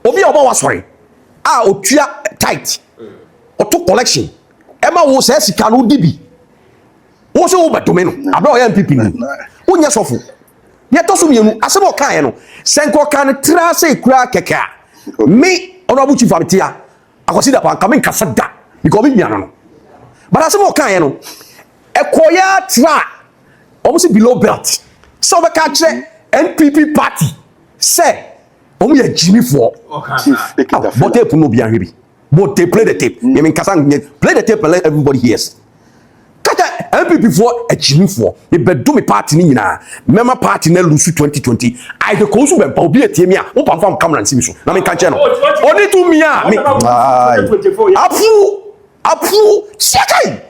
Obi a ɔba w'asɔre a otua tithe, ɔto collection ɛma wo saa sika no wodi bi. Wo sɛ wobɛdome no aberɛ a ɔyɛ NPP ni. Wonyɛ sɔfo. Deɛ ɛtɔ so mmienu, asɛm a ɔkaeɛ no, sɛ nka ɔkaa no tra sei koraa kɛkɛ a, me Honourable Chief Ametia, Akwasi Dapaah, nka menkasa da because me nua no no. But asɛm a ɔkaeɛ no, ɛkɔeɛ ara tra a wɔn se below belt sɛ wɔbɛka akyerɛ NPP party sɛ wɔn yɛ gyimifoɔ. Chief Ekita Bɔ tape no obiara hwɛ bi. Bɔ tape, play the tape. Mm. Yɛmi nkasa nyɛ play the tape and let everybody hears. Kata NPP foɔ akyimifoɔ mebɛdo me party no nyinaa mɛma party no alusu 2020 Isaac Owusu bɛmpa obi atie me a mo pamfa mo camera nsi me so na menka nkyerɛ no ɔne tumi a me apu apu siakai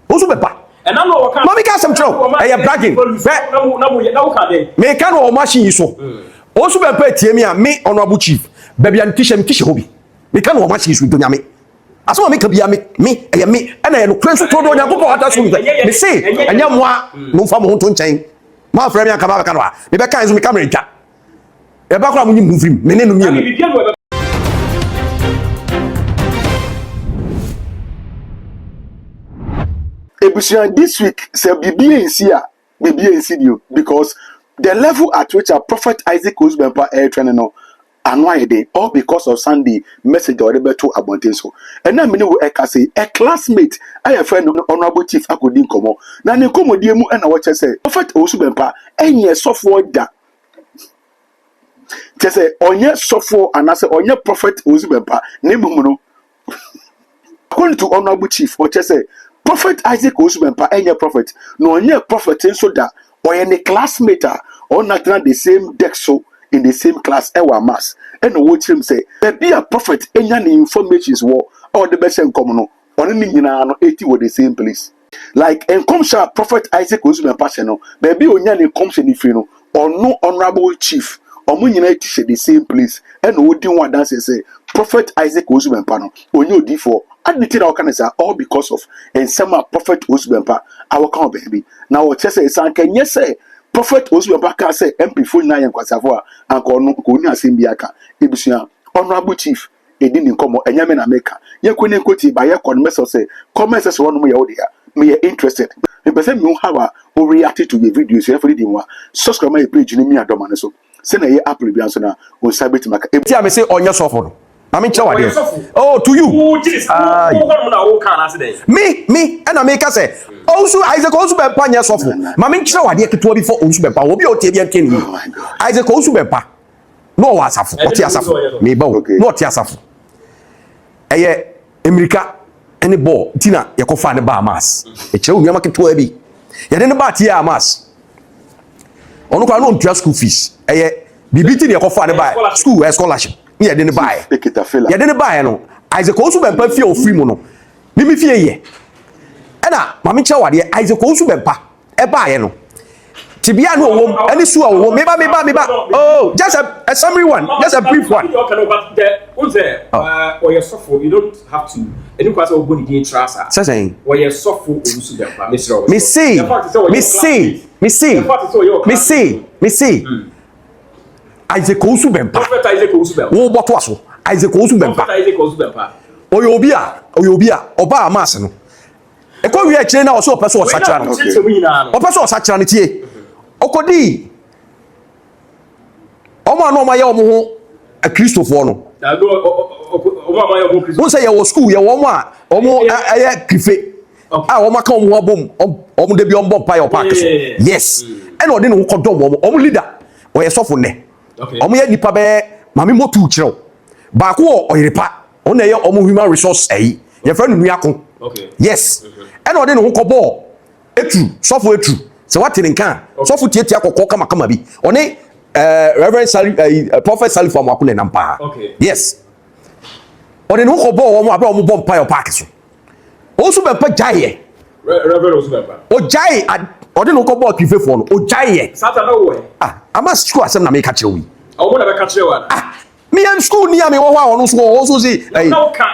Owusu bɛmpa ma meka asɛm kyerɛ wo ɛyɛ bragging hwɛ meka no wɔ machine yi so Owusu bɛmpa atie me a me honorable chief baabi a ne ti hyɛ me ti hyɛ hɔ bi meka no wɔ machine yi so donyame Asɛm a meka biara me, me, ɛyɛ me, ɛna ɛyɛ nokorɛ nso toro Onyankopɔn ata so sɛ, mese, ɛnyɛ mo a momfa mo ho nto nkyɛn. Moamfrɛ me anka mabɛka no a, mebɛka nso me kamera ntwa. Ɛba koraa monyi mo ho mfiri mu, me ne no mmienu. Ebusua this week sɛ biribi ansi a biribi ansi bio because the level at which a Prophet Isaac Owusu Bempah ɛretwɛn no ano ayɛ den all because of Sunday message a ɔde bɛto abɔnten so. Ɛnnɛ a me ne wo ɛkasa yi, a classmate a yɛfrɛ no Honourable Chief akɔdi nkɔmmɔ, na ne nkɔmmɔdie mu na wɔkyerɛ sɛ Prophet Owusu Bɛmpa nyɛ sɔfoɔ da. Kyerɛ sɛ ɔnyɛ sɔfoɔ anaasɛ ɔnyɛ Prophet Owusu Bɛmpa, na mmom no According to Honourable Chief, ɔkyerɛ sɛ Prophet Isaac Owusu Bempah ɛnyɛ prophet na ɔnyɛɛ prophet nso da. Ɔyɛ ne classmate a ɔne no atena the same desk so in the same class ɛwɔ Amas. Ɛna ɔkyerɛ mu sɛ baabi a prophet nya ne informations wɔ a ɔde bɛhyɛ nkɔm no, ɔne ne nyinaa no ɛti wɔ the same place. Like nkɔmhyɛ a Prophet Isaac Owusu Bempah hyɛ no, baabi a onya ne nkɔmhyɛ no firi no, ɔno Honourable Chief, wɔn nyinaa ti hyɛ the same place, ɛna ɔdi ho adanseɛ sɛ Prophet Isaac Owusu Bempah no, ɔnyɛ odiyifoɔ. Adɛn nti na ɔka no saa? All because of nsɛm a Prophet Owusu Bempah awɔka wɔ baabi. Na ɔkyerɛ sɛ, sɛ anka ɛnyɛ sɛ Prophet Owusu Bempah kaa sɛ MP foɔ nyinaa yɛ nkwaseafoɔ a, anka ɔno, anka ɔnni asɛm biara ka. Abusua, Honourable Chief, ɛdi ne nkɔmmɔ ɛnyɛ me na meka yɛnkɔ ne nkɔtie ba yɛkɔ no mɛsɛ wo sɛ comment section hɔ nom yɛ wo dea meyɛ interested mepɛ sɛ mehu how a wo react to yɛ videos yɛmfa didi mu a subscribe ma yɛ page no mia dɔma no so sɛnea ɛyɛ upload bia nso na wo nsa bɛtumi aka. Ti a mese ɔnyɛ sɔfo no ma me nkyerɛ wo adeɛ oh to you ayi me me ɛna meka sɛ Owusu Isaac Owusu Bɛmpa nyɛ sɔfo ma me nkyerɛ wo adeɛ ketewa bi fɔ Owusu Bɛmpa obi a ɔtie bi ɛntie ne yie Isaac Owusu Bɛmpa na ɔwɔ asafo ɔte asafo meba o na ɔte asafo ɛyɛ mmirika ne bɔɔl ti na yɛkɔfa ne baa mass ɛkyerɛ wo nneɛma ketewa bi yɛde ne baa tie a mass ɔno koraa na ɔntua school fees ɛyɛ biribi ti na yɛkɔfa ne baa school ɛ scholarship ne yɛde ne baa yɛde ne baa no Isaac Owusu Bɛmpa fie a ɔfiri mu no mimi fie yɛ ɛna maame kyerɛ wadeɛ Isaac Owusu Bɛmpa ɛbaeɛ no tibia no ɔwɔ mu ɛne su a ɔwɔ mu meba meba meba oh just a, a summary one just a brief one. ɔyɛ sɔfo you don't have to ɛni kwa sɛ ɔbɔ ne din tra saa. Sɛ sɛn. Ɔyɛ sɔfo Owusu Bɛmpa mesrɛ wo. Me se me se me se me se me se Isaac Owusu Bɛmpa. Prophet Isaac Owusu Bɛmpa. Wo bɔ to aso Isaac Owusu Bɛmpa. Prophet Isaac Owusu Bɛmpa. Ɔyɛ obi a ɔyɛ obi a ɔbaa mass no. Ɛkɔ wie akyire na ɔsɛ ɔpɛ sɛ ɔsakyera no. Ɔpɛ sɛ ɔsakyera no tie. Ɔkɔdii wɔn a na wɔayɛ wɔn ho akristofoɔ no. Wɔn sɛ yɛwɔ sukuu yɛwɔ wɔn a wɔn ɛyɛ kife a wɔn aka wɔn ho abom wɔn de bi wɔn bɔ mpa yɛ ɔpaaki so. Yes. Ɛna ɔde ne ho kɔdɔm wɔn wɔn leader ɔyɛ sɔfo nnɛ. Wɔn yɛ nipa bɛyɛ maame motu kyerɛw. Baako wɔ ɔyerepa. Ɔno na ɛyɛ ɔmo human resource ɛyi yɛfrɛ no nuako yes ɛna ɔde ne ho kɔbɔɔ eturu sɔfo eturu sɛ wate ne nka a sɔfo tiatia kɔkɔɔ kamakama bi ɔne ɛɛ reverend sali ɛyi prophet salifo amoako na ɛnam paa yes ɔde ne ho kɔbɔɔ wɔn abɛ wɔn bɔ mpaeɛ wɔ paaki so ɔnso bɛmpa gyaeɛ ɔgyae ɔde ne ho kɔbɔɔ twifefoɔ no ɔgyaeɛ ah ama sukuu asɛm na meka kyerɛ wo yi ah Meyɛ sukuuni a mewɔ hɔ a ɔno nso wɔ hɔ nso se ɛyi.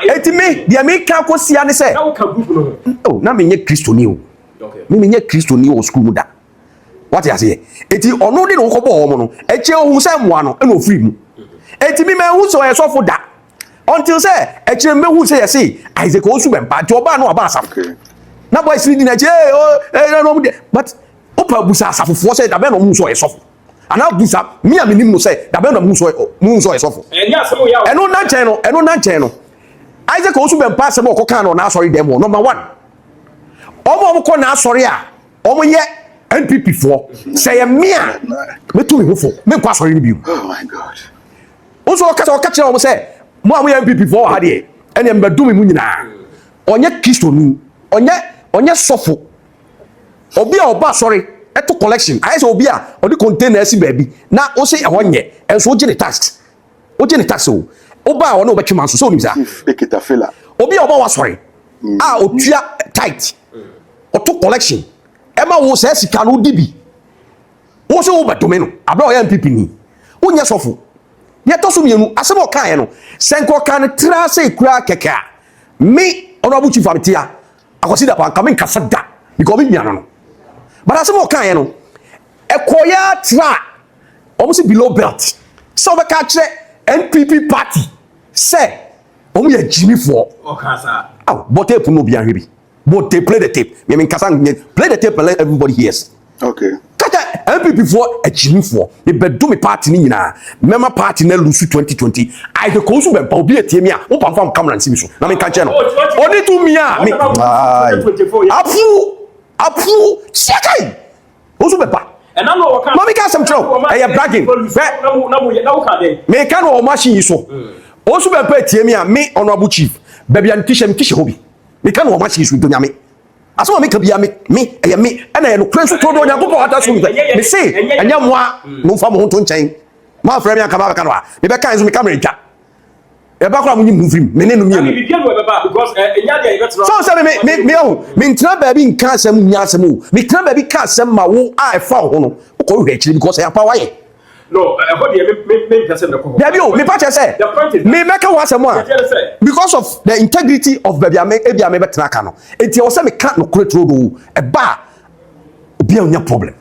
Eti me deɛ meka kɔsia ne sɛ. Na woka group no ho. Oh, na menyɛ Kristoni o. Me menyɛ Kristoni wɔ sukuu mu da. Wate aseɛ? Eti ɔno de ne ho kɔbɔɔ wɔn no, akyire ohun sɛ mmoa no, ɛna ofiri mu. Eti mi mɛhu sɛ ɔyɛ sɔfo da until sɛ akyire mɛhu sɛ yɛse Isaac Owusu Bɛmpa nti ɔbaa no ɔba asafo na boys ni di n'akyi ee o ee na ɔmo de, but wopa busa asafofoɔ sɛ dabɛn na ɔmo hu sɛ ɔyɛ sɔfo, anaa busa me a menim no sɛ dabɛn na ɔmo hu sɛ ɔyɛ sɔfo. Ɛno na nkyɛn no, ɛno na nkyɛn no, Isaac Owusu Bɛmpa asɛm a ɔkɔ kan no n'asɔre dɛm hɔ, number one, ɔmo a ɔmo kɔ n'asɔre a ɔmo yɛ NPP foɔ, sɛ yɛ me a metu me ho fo, menkɔ asɔre no bio. Oh my God. Nso ɔka sɛ ɔka kyerɛ wɔn sɛ mo a moyɛ NPP foɔ wɔ ha deɛ, ɛnna mbɛdome mu nyinaa. Ɔnyɛ Kristoni, ɔnyɛ sɔfo. Obi a ɔba asɔre ɛto collection ayɛ sɛ obi a ɔde container asi baabi na ɔsɛ ɛhɔ nyɛ, ɛnso wogye ne tax, wogye ne tax o. Ɔba a ɔne ɔbɛtwe ma nso sɛ onim saa. Chief ekita fila. Obi a ɔba wɔ asɔre a otua tithe, ɔto collection ɛma wo sɛ sika no wodi bi, wo sɛ wobɛdome no abɛ ɔyɛ NPP ni, wonyɛ sɔfo. Deɛ ɛtɔ so mmienu, asɛm a ɔkaeɛ no, sɛ nka ɔka no tra sɛ kura kɛkɛ a, me Honorable Chief Abetea Akwasi Dapa nka me nkasa da because me nua no. But asɛm a ɔkaeɛ no ɛkɔyɛ atra a wɔn sɛ below belt sɛ wɔbɛka akyerɛ NPP party sɛ wɔn yɛ gyimifoɔ. Aw, bɔ tape no, obi ahwɛ bi. Bɔ tape, play the tape. Me nkasa nyɛ, play the tape and let everybody hears. Kata NPP foɔ akyimifoɔ, mebɛdo me party no nyinaa, mɛma party no alose 2020. Isaac Owusu Bɛmpa, obi atie mi a wopa mfa camera nsi mi so na menka nkyerɛ no ɔne tumi a me apu apu siakai Owusu Bɛmpa ma meka asɛm kyerɛ wo, ɛyɛ bragging bɛ meka no wɔ machine yi so. Owusu Bɛmpa atie mi a, me Honorable Chief, baabi a ntihyɛ ntihyɛ hɔ bi, meka no wɔ machine so. Ntonyame asɛm a meka bia me ɛyɛ me ɛna ɛyɛ nokorɛ nso toro do Onyankopɔn ata so sɛ me se ɛnyɛ mmoa momfa mo ho nto nkyɛn. Moamfrɛ me anka mabɛka no a mebɛka nso me camera ntwa ɛba koraa monyi mo ho firim me ne no mmienu sɛ sɛ me me me ɔho mentena baabi nka asɛm nya asɛm o. Metena baabi ka asɛm ma wo a ɛfa wo ho no wokɔ wohwɛ akyire because ɛyɛ apa wayɛ. No, ɛhɔ deɛ me me mpɛ sɛ mɛkɔ hɔ. Dabi o, mepa kyerɛ sɛ me mɛka wɔ asɛm a because of the integrity of baabi a me ebi a mebɛtena ka no, eti ɛwɔ sɛ meka nokorɛ turo do ɛba a obi a onya problem.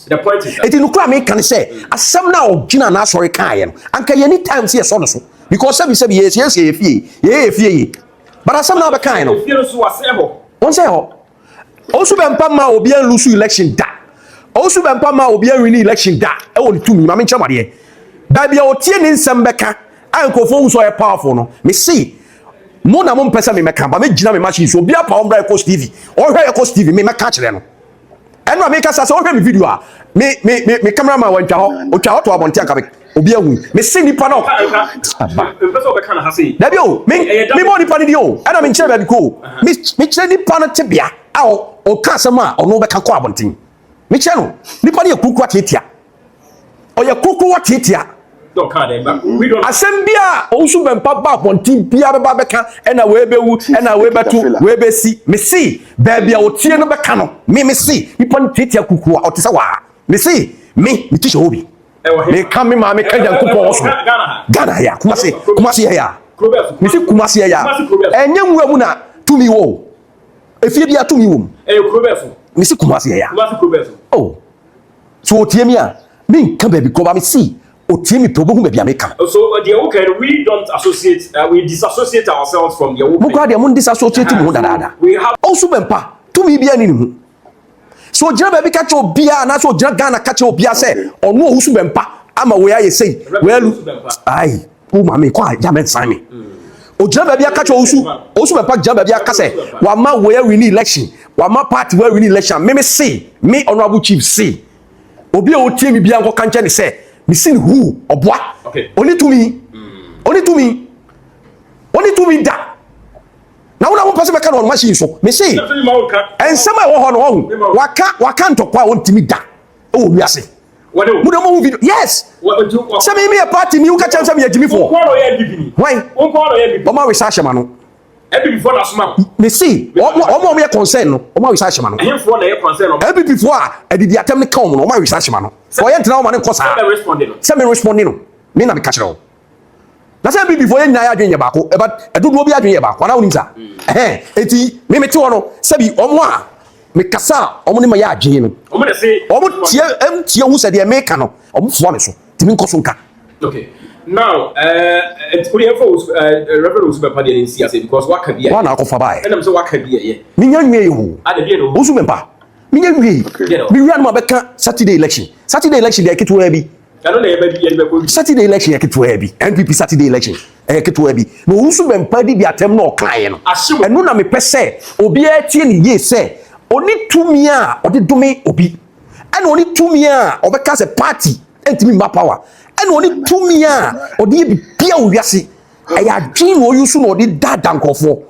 The point is that Eti nokora a meka ne sɛ asɛm no a ɔgyina n'asɔre kaeɛ no, anka yɛni time sɛ yɛsɔ no so because sɛbi sɛbi yɛsiesie yɛ fie, yɛyɛ yɛ fie yie, but asɛm no a wobɛkaeɛ no efie no so wasɛe hɔ. Wɔn sɛ hɔ Owusu Bɛmpa ma obi anlose election da. Owusu Bɛmpa ma obi anwini election da ɛwɔ ne tumi. Maame nkyɛn mu adeɛ. Baabi a ɔtie ne nsɛm bɛka a nkurɔfoɔ hu sɛ ɔyɛ powerful no, me se mo na mo mpɛ sɛ me mɛka ba mɛgyina me machine so, obi apa ɔmmra Ecos TV, ɔhwɛ Ecos TV, me mɛka kyerɛ no. Ɛno a meka sa sɛ ɔhwɛ me video a me me me me cameraman wantwa hɔ, ɔtwa hɔ to abɔnten anka me obi ahu. Me se nipa no aba. Dabi o, me me bɔ nipa no di o, ɛna me nkyerɛ baabi ko o. Me me kyerɛ nipa no tebea a ɔka asɛm a ɔno bɛka kɔ abɔnten. Me kyerɛ no, nipa no yɛ kurukuruwa tiatia. Ɔyɛ kurukuruwa tiatia. Asɛm bi a Owusu Bɛmpa ba abɔnten biara bɛba bɛka ɛna wei bɛwu, ɛna wei bɛto, wei bɛsi. Me se baabi a ɔtie no bɛka no, me me se nipa no tiatia kurukuruwa, ɔte sɛ waa. Me se me me ti hyɛ hɔ bi. Meka me maame ka Nyankopɔn wɔ soro. Ghana yɛ a, Kumase, Kumase yɛ a. Mesi Kumase yɛ a. Ɛnyɛ nwura mu na tumi wɔ o. Efie bi a tumi wɔ mu. Mesi Kumase yɛ a. Oh. So otie mi a, menka baabi korɔ ba mesi otie mi pɛ obehu baabi a meka. So deɛ woka no, we don't associate, we disassociate ourselves from deɛ woka. Mo koraa deɛ mo disassociate mo ho dadaada. Ɔnso bɛmpa tumi bi ani ne ho. So ogyina baabi ka kyerɛ obiara anaasɛ ogyina Ghana ka kyerɛ obiara sɛ ɔno Owusu Bɛmpa ama wei ayɛ sei wei alu ai wo maame kɔ a gya mɛnsan me. Ogyina baabi aka kyerɛ Owusu Bɛmpa gyina baabi aka sɛ wama wei awini election, wama party wei awini election, me me se me Honorable Chief se obi a otie me biara nkɔka nkyɛn ne sɛ me si ne huu ɔboa ɔne tumi, ɔne tumi, ɔne tumi da. Na wo na wompɛ sɛ bɛka no ɔno machine so. Me se nsɛm a ɛwɔ hɔ no ɔho waka waka ntɔkwa a ɔntumi da ɛwɔ wiase mo de mo hu video. Yes, sɛ me meyɛ party ni, woka kyerɛ sɛ meyɛ gyimifoɔ hwan ɔma awesa ahyɛ ma no. Me se ɔmo a ɔmo yɛ concern no, ɔmo awesa ahyɛ ma no. NPP foɔ a adidi atɛm ne ka ɔmo no, ɔmo awesa ahyɛ ma no. Ɔyɛ ntena ɔma ne nkɔ saa sɛ me respond no, me na meka kyerɛ wo na sɛ bibifoɔ yɛ nyinaa yɛ adwene yɛ baako, ɛba ɛdodoɔ bi adwene yɛ baako anaa wonim saa? Ɛhɛn, eti me mete hɔ no, sɛbi ɔmo a mekasa a ɔmo ne ma yɛ adwene no, ɔmo tie, ɛm tie hu sɛ deɛ meka no ɔmo foa me so, tumi nkɔ so nka. Okay. Now, wode ɛmfa wo Reverend Owusu Bɛmpa deɛ no nsi ase because waka bi a. Wana akɔfa baeɛ. Ɛnam sɛ waka bi a yɛ. Menya nwie o. Ada bi na Owusu Bɛmpa. Menya nwie. Mewia no ma bɛka Saturday election. Saturday election deɛ ketewa bi. Ɛno na yɛbɛ bi yɛde bɛkɔ bi. Saturday election yɛ ketewa bi. NPP Saturday election ɛyɛ ketewa bi. Na Owusu Bɛmpa di di atɛm na ɔkaeɛ no. Ɛno na mepɛ sɛ obiara tie ne yie sɛ ɔne tumi a ɔde dome obi. Ɛna ɔne tumi a ɔbɛka sɛ party ntumi mma power. Ɛna ɔne tumi a ɔde yɛ bibia wɔ wiase. Ɛyɛ adwene na ɔyi so na ɔde daadaa nkurɔfoɔ.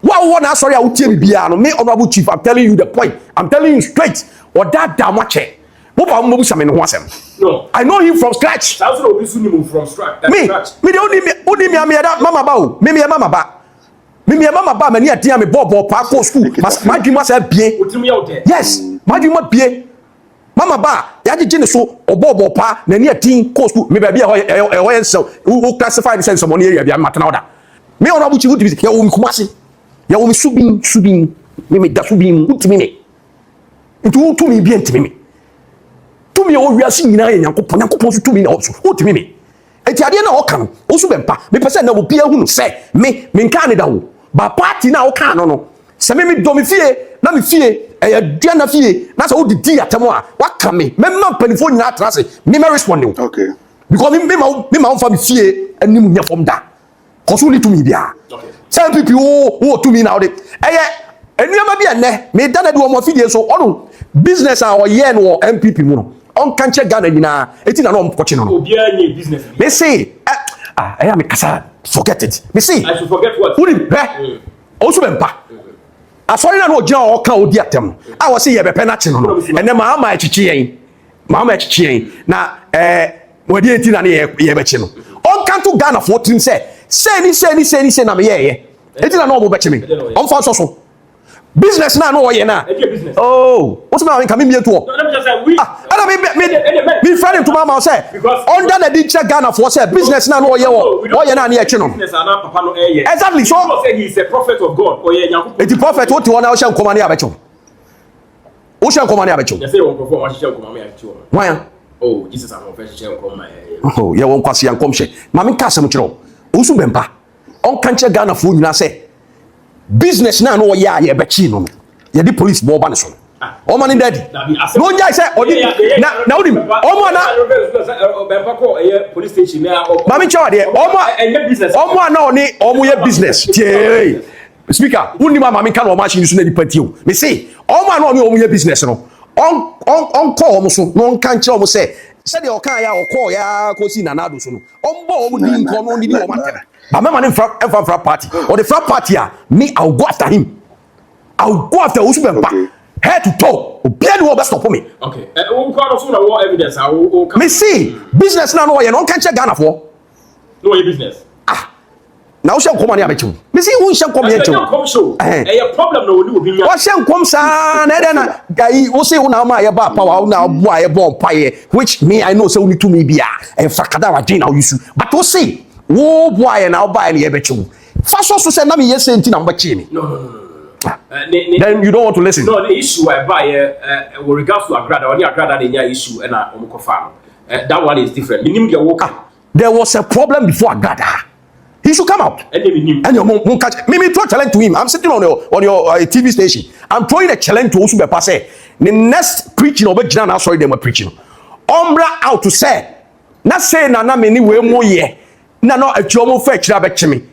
Wo a wowɔ n'asɔre a wotie biribiara no, me Honourable Chief, I'm telling you the point, I'm telling you straight, ɔdaadaa mo akyɛ. Mo ba mo mmɛbusa me ne ho asɛm. No. I know him from scratch. Saa nso na obi nso nim from scratch. Me, me deɛ woni me, woni me a meyɛ da mama ba o. Me meyɛ mama ba. Me meyɛ mama ba, m'ani aden a mebɔɔ bɔɔ paa kɔɔ school. M'adwene mu asɛ abie. Otirim yɛ wo dɛ. Yes, m'adwene mu abie. Mama ba a, yɛagyegye ne so, ɔbɔɔ bɔɔ paa, n'ani aden kɔɔ school. Me baabi a ɛhɔ yɛ, ɛhɔ yɛ nsɛm, wo classify ne sɛ nsɛmɔne area bi a, matena hɔ da. Me Honourable Chief, wotumi yɛwɔ me Kumasi, yɛwɔ me Subin, Subin, me meda Subin mu, wotumi me. Nti wo tumi bi ntumi me. Tumi a ɛwɔ wiase nyinaa yɛ Nyankopɔn, Nyankopɔn nso tumi na ɛwɔ so, wotumi me. Enti adeɛ no a ɔka no, wo nso bɛmpa. Mepɛ sɛ nnɛ obiara hu no sɛ me, menkaa no da o. But party no a wokaa no no, sɛ me medɔ me fie na me fie ɛyɛ Aduana fie na sɛ wode di atɛm a, woaka me. Mɛma mpanimfoɔ nyinaa atena ase, me mɛ respond wo. Okay. Because me, mema wo, mema womfa me fie anim nyɛ fam da. Kɔ so wonni tumi biara. Sɛ NPP wo wowɔ tumi na wode ɛyɛ nneɛma bi a nnɛ meda no adi wɔ mo afidie so ɔno business a ɔyɛɛ no wɔ NPP mu no ɔnka nkyerɛ Ghana nyinaa eti na na ɔmkɔkye no no. Obiara nyɛ business bi. Me se ɛ ah ɛyɛ a mekasa forget it. Me se I should forget what? Wonim hwɛ ɔnso bɛmpa asɔre no a na ɔgyina hɔ ɔka ɔdi atɛm no a wɔse yɛbɛpɛ no akye no no ɛnɛ maa ama ɛkyekye yɛn. Mahama ɛkyekye yɛn na ɛɛ wɔde eti na ne yɛ yɛbɛkye no. Ɔnka nto Ghanafoɔ tirim sɛ sei ne sei ne sei ne sei na meyɛɛyɛ. Eti na na ɔmo bɛkye me. Ɔmfa nsɔ so. Business na na ɔyɛ na. Oh, wosi ma nka me mie toɔ. Ah, ɛna me me me fɛ ne ntoma ama wo sɛ ɔnda na di nkyerɛ Ghanafoɔ sɛ business na na ɔyɛ wɔ ɔyɛ na ne yɛkye no. Exactly so. Eti prophet wote hɔ na wohyɛ nkɔma ne yɛabɛkye wo. Wohyɛ nkɔm a ne abɛkyew. Yɛsɛ yɛwɔ nkurɔfoɔ a wɔahyehyɛ nkɔm ama yɛakyekye wɔn. Hwan a? Oh, Jesus ahoɔfɛ hyehyɛ nkɔm ma yɛyɛ. Oh, yɛwɔ nkwasea nkɔmhyɛ. Ma menka asɛm nkyerɛ wo. Owusu Bɛmpa, ɔnka nkyerɛ Ghanafoɔ nyinaa sɛ business no a na ɔyɛ a yɛbɛkyee no no, yɛde police bɔɔ ba ne so no. Ɔma ne da adi. Na ɔnyae sɛ ɔde na na wonim ɔmo a na Ma menkyerɛ wo adeɛ. Ɔmo a ɔmo a na ɔne ɔmo yɛ business tiee. Speaker, wonnim ama menka na wɔn ahye nsu na nipa tie o. Me se, wɔn a na ɔne wɔn yɛ business no, ɔnkɔ wɔn so na ɔnka nkyerɛ wɔn sɛ, sɛdeɛ ɔkaa yɛ a ɔkɔɔ yɛ ara kɔsi Nana Addo so no, ɔmbɔ wɔn din nkɔ na ɔnnidi wɔn atɛm. Ba mɛma no mfra mfa mfra party. Ɔde fra party a, me I will go after him. I will go after Owusu Bɛmpa. Head to toe. Obiara ni hɔ ɔbɛ stop me. Okay. Eh, wo nkoa no so na wɔ evidence a wo ka. Me se, business na na ɔyɛ no, ɔnka nkyerɛ Ghanafoɔ. Na ɔyɛ business. Ah, na wohyɛ nkɔm a ne abɛkye wo. Mesi wonhyɛ nkɔm yɛ nkyɛ wo. Ɛyɛ problem na wɔne obi nya. Wɔhyɛ nkɔm saa na ɛdɛ na ayi wo se wo na ama yɛ ba power wo na aboa yɛ bɔ mpaeɛ which me I know sɛ wo ne tumi bi a ɛyɛ frakada wadwen na woyi su but wo se wo boa yɛ na wo ba yɛ na yɛbɛkye wo. Fa sɔ so sɛ na meyɛ sɛ nti na mobɛkyee me. No, no, no, no. Ne, ne, Then you don't want to listen. No, the issue a ɛba yɛ wɔ regards to Agrada, ɔne Agrada na enya issue ɛna wɔn kɔfa no. That one is different. Menim deɛ wɔka. There was a problem before Agrada. He should come out. Ɛnna mi nim. Ɛnna mo mo nka me me throw challenge to him. I'm sitting on your TV station. I'm throwing a challenge to Osu Bɛpa sɛ ne next preaching ɔbɛ gyina n'asɔre dɛm preaching. Ɔmbra out to say na say na na me ne wei mo yɛ na na akyi ɔmo fɛ akyire abɛkye me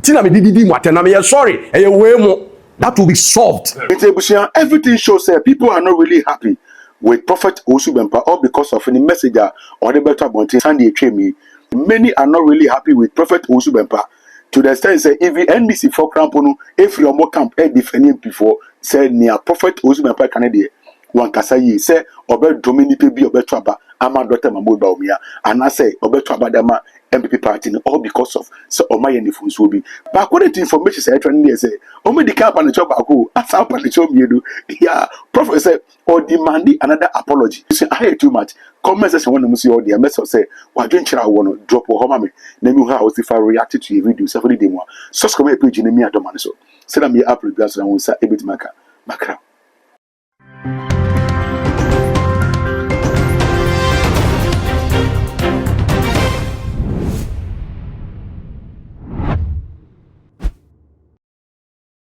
ti na me didi di mu atɛn na me yɛ sorry ɛyɛ wei mo that will be solved. Nti abusua, everything shows sɛ people are not really happy with Prophet Owusu Bempah all because of ne message a ɔde bɛto abɔnten Sunday atwam yi. Many are not really happy with Prophet Owusu Bempah to the extent sɛ even NDC foɔ koraa mpo no efiri wɔn camp ɛredefend MP foɔ sɛ nea Prophet Owusu Bempah ka no deɛ wankasa yie sɛ ɔbɛdome nipa bi a ɔbɛto aba ama Dɔkta Mahmood Bawumia anaasɛ ɔbɛto aba de ama NPP party no all because of sɛ ɔma yɛ nufunsuo bi. Baako de to information sɛ ɛtwa no deɛ sɛ ɔmo di kan apa ne kyɛw baako o, asan apa ne kyɛw mmienu. Yeah, prophet sɛ ɔdemande another apology. Sɛ aha yɛ too much. Comment section hɔ nom nso yɛ ɔdeɛ mɛsɛ sɛ wadwenkyerɛ a wowɔ no drop wɔ hɔ ma me na mehu how wosi fa react to yɛ video sɛ fo de di mu a subscribe yɛ page no mi adɔma no so sɛdeɛ meyɛ upload biara so na wo nsa ɛbɛtumi aka makra.